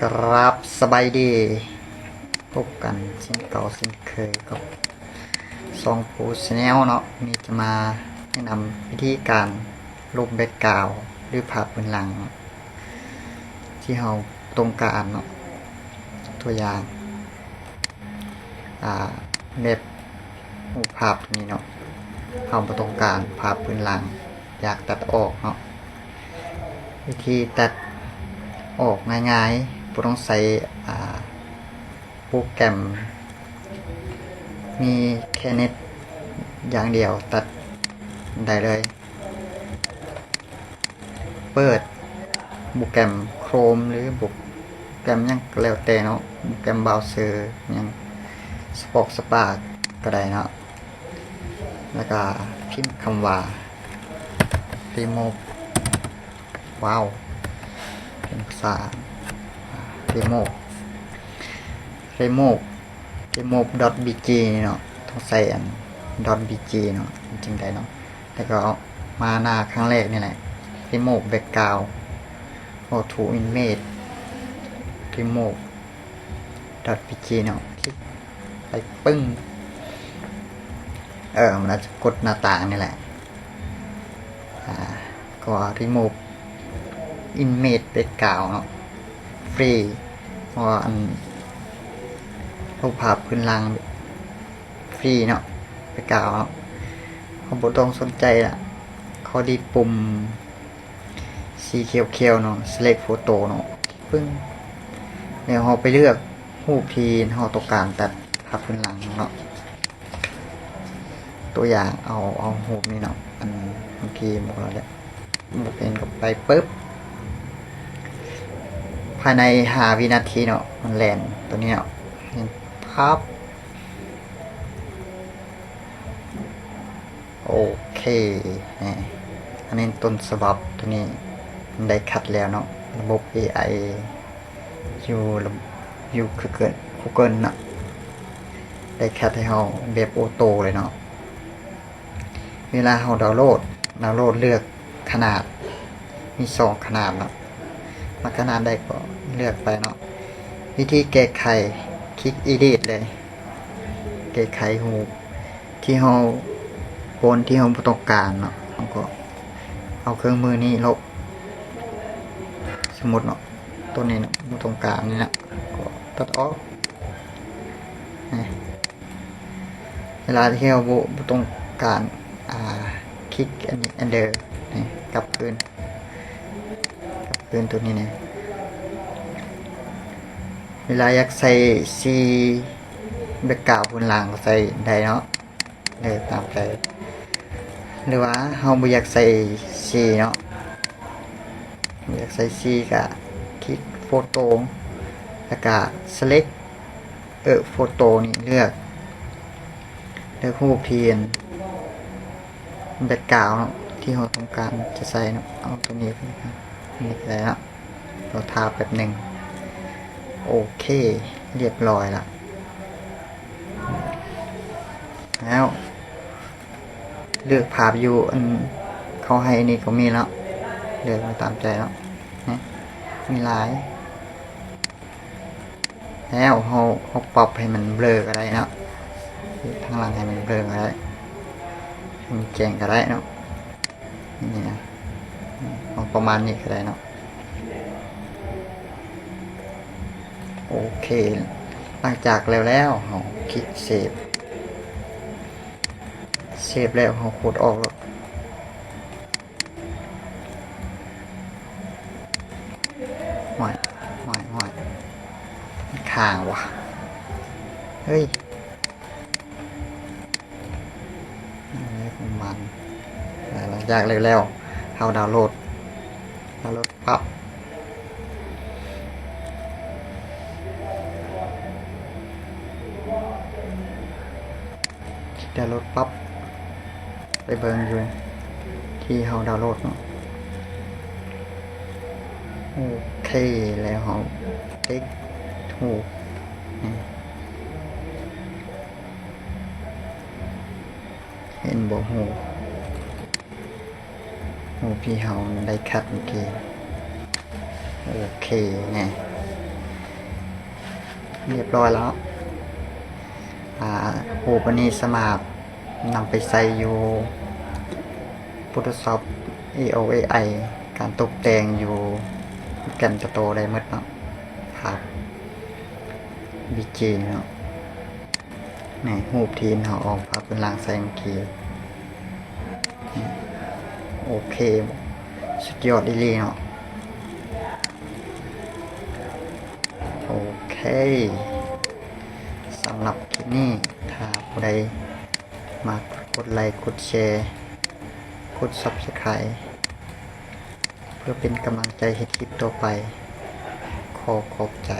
ກະລາບສະບາຍດີ ພົບກັນເຊັ່ນເກົ່າເຊັ່ນເຄີຍກັບຊ່ອງພູແຊນແນວເນາະ. ມື້ນີ້ຈະມາແນະນຳວິທີການລົບແບັກກຣາວ ຫຼື ພາບພື້ນຫຼັງທີ່ເຮົາຕ້ອງການເນາະ. ຕົວຢ່າງ ອາ ແບບຮູບພາບຕົວນີ້ເນາະ, ເຮົາບໍ່ຕ້ອງການພາບພື້ນຫຼັງ, ຢາກຕັດອອກເນາະ. ວິທີຕັດອອກງ່າຍໆ ບໍ່ຕ້ອງໃຊ້ ອາ ໂປຣແກຣມ, ມີແຄ່ເນັດຢ່າງດຽວ ຕັດໄດ້ເລີຍ. ເປີດໂປຣແກຣມໂຄຣມ ຫຼື ໂປຣແກຣມຫຍັງກໍແລ້ວແຕ່ເນາະ, ໂປຣແກຣມບຣາວເຊີຫຍັງ ສະປອກສະປາກກໍໄດ້ເນາະ. ແລ້ວກໍພິມຄຳວ່າ ຣີໂມບ ວ້າວ ເປັນພາສາ ຣີໂມບ ຣີໂມບ ຣີໂມບດອດບີຈີ ນີ້ເນາະ, ຕ້ອງໃສ່ອັນດອດບີຈີ ເນາະ ມັນຈຶ່ງໄດ້ເນາະ. ແລ້ວກໍມາໜ້າຄັ້ງແລກນີ້ແຫຼະ, ຣີໂມບແບັກກຣາວ ອໍໂຕ້ອິມເມດ ຣີໂມບດອດບີຈີ ເນາະ, ຄລິກໄປປຶ້ງ. ເອີ ມັນອາດຈະກົດໜ້າຕ່າງນີ້ແຫຼະ. ອາ ກໍຣີໂມບອິມເມດແບັກກຣາວເນາະ ຟຣີ ເພາະວ່າອັນຮູບພາບພື້ນຫຼັງຟຣີເນາະ ແບັກກຣາວເນາະ. ເຮົາບໍ່ຕ້ອງສົນໃຈລະ, ເຮົາດີດປຸ່ມສີຂຽວໆເນາະ ເຊເລັກໂຟໂຕ້ເນາະ ປຶ້ງ. ແລ້ວເຮົາໄປເລືອກຮູບທີ່ເຮົາຕ້ອງການຕັດພາບພື້ນຫຼັງເນາະ. ຕົວຢ່າງ ເອົາ ເອົາຮູບນີ້ເນາະ, ອັນເມື່ອກີ້ບໍ່ໄດ້ ບໍ່ເຫັນກໍໄປປຶບ ພາຍໃນຫ້າວິນາທີເນາະ ມັນແລ່ນຕົວນີ້ເນາະ, ເຫັນພາບ. ໂອເຄ ອັນນີ້ຕົ້ນສະບັບຕົວນີ້ໄດ້ຄັດແລ້ວເນາະ, ລະບົບເອໄອ ຢູ່ລະ ຢູ່ Google Google ເນາະ ໄດ້ຄັດໃຫ້ເຮົາແບບໂອໂຕ້ເລີຍເນາະ. ເວລາເຮົາດາວໂຫຼດ ດາວໂຫຼດເລືອກຂະໜາດ ມີສອງຂະໜາດເນາະ, ມັກຂະໜາດໃດກໍເລືອກໄປເນາະ. ວິທີແກ້ໄຂ ຄລິກ Edit ເລີຍ, ແກ້ໄຂຮູບທີ່ເຮົາ ໂຟນທີ່ເຮົາບໍ່ຕ້ອງການເນາະ, ເຮົາກໍເອົາເຄື່ອງມືນີ້ລົບ. ສົມມຸດເນາະ ຕົວນີ້ເນາະ ບໍ່ຕ້ອງການນີ້ນະ ກໍຕັດອອກ. ເວລາທີ່ເຮົາບໍ່ ບໍ່ຕ້ອງການ ອາ ຄລິກອັນນີ້ ອັນເດີ ກັບຄືນ ກັບຄືນຕົວນີ້ນະ. ເວລາຢາກໃສ່ສີແບັກກຣາວພື້ນຫຼັງກໍໃສ່ໄດ້ເນາະ. ເອີ ຕາມໃຈ ຫຼືວ່າເຮົາບໍ່ຢາກໃສ່ສີເນາະ, ບໍ່ຢາກໃສ່ສີກະຄລິກໂຟໂຕ້ ແລ້ວກະ select ເອີ ໂຟໂຕ້ນີ້ ເລືອກ ເລືອກຮູບທີ່ອັນ ແບັກກຣາວເນາະ ທີ່ເຮົາຕ້ອງການຈະໃສ່ເນາະ. ເອົາຕົວນີ້ ນີ້ກໍໄດ້ເນາະ. ລໍຖ້າແປັບໜຶ່ງ. ໂອເຄ ລຽບລ້ອຍລະ. ແລ້ວເລືອກພາບຢູ່ອັນເຂົາໃຫ້ນີ້ກໍມີເນາະ, ເລືອກເອົາຕາມໃຈເນາະ. ນີ້ ມີຫຼາຍ. ແລ້ວເຮົາ ເຮົາປັບໃຫ້ມັນເບລີກໍໄດ້ເນາະ, ທາງຫຼັງໃຫ້ມັນເບລີກໍໄດ້, ໃຫ້ມັນແຈ້ງກໍໄດ້ເນາະ. ນີ້ນະ ເອົາປະມານນີ້ກໍໄດ້ເນາະ. ໂອເຄ ຫຼັງຈາກແລ້ວແລ້ວ ເຮົາຄລິກເຊບ. ເຊບແລ້ວເຮົາຂຸດອອກໂລດ. ຫ້ອຍ ຫ້ອຍ ຫ້ອຍ ຄ້າງວ່າ ເຮີ້ຍ. ອັນນີ້ຂອງມັນ. ເອີ ຫຼັງຈາກແລ້ວແລ້ວ ເຮົາດາວໂຫຼດ ດາວໂຫຼດປັບ ດາວໂຫຼດປັບ ໄປເບິ່ງຢູ່ທີ່ເຮົາດາວໂຫຼດເນາະ. ໂອເຄ ແລ້ວເຮົາຕິກຮູບ ເຫັນບໍ່ ຮູບ ຮູບທີ່ເຮົາໄດ້ຄັດເມື່ອກີ້. ໂອເຄ ແນ່ ຮຽບຮ້ອຍແລ້ວເນາະ. ອາ ຮູບອັນນີ້ສາມາດນຳໄປໃຊ້ຢູ່ Photoshop ເອໄອ ການຕົບແຕ່ງຢູ່ Camtasia ໄດ້ໝົດເນາະ. ພາບ ບີເຈ ເນາະ. ໃນຮູບທີ່ເຮົາເອົາພາບເປັນລ່າງໃສ່ເມື່ອກີ້. ໂອເຄ ສຸດຍອດອີ່ຫຼີເນາະ. ໂອເຄ ສຳລັບຄລິບນີ້ ຖ້າຜູ້ໃດມັກ ກົດໄລ ກົດແຊ ກົດ Subscribe ເພື່ອເປັນກຳລັງໃຈເຮັດຄລິບຕໍ່ໄປ. ຂໍຂອບໃຈ.